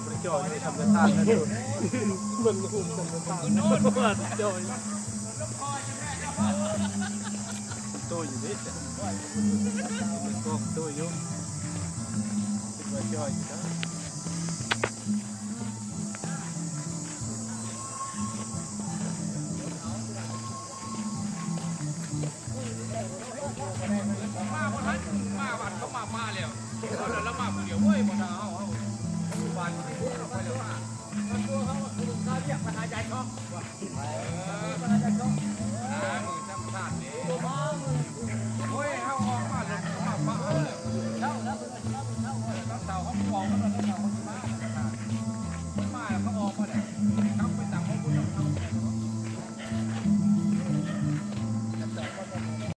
ບໍ່ໄດ້ຈ່ອຍທຳກະທານນະ ເບິ່ງຮູບທຳກະທານນະ ຈ່ອຍ ໂຕຢູ່ເດ້ ໂຕຢູ່ ຄິດວ່າຈ່ອຍຢູ່ເດີ. ມາບໍ່ທັນ ມາບັດເຂົາມາ ມາແລ້ວ ເຂົາລະມາຜູ້ດຽວ ໂອ້ຍ ບໍ່ຖ້າເຮົາ ເຮົາບ້ານມັນໄປແລ້ວ ມາ ຕົວເຮົາ ເຮົາວຽກໄປຫາຍາຍຊອກ ເອີ ໄປຫາຍາຍຊອກ.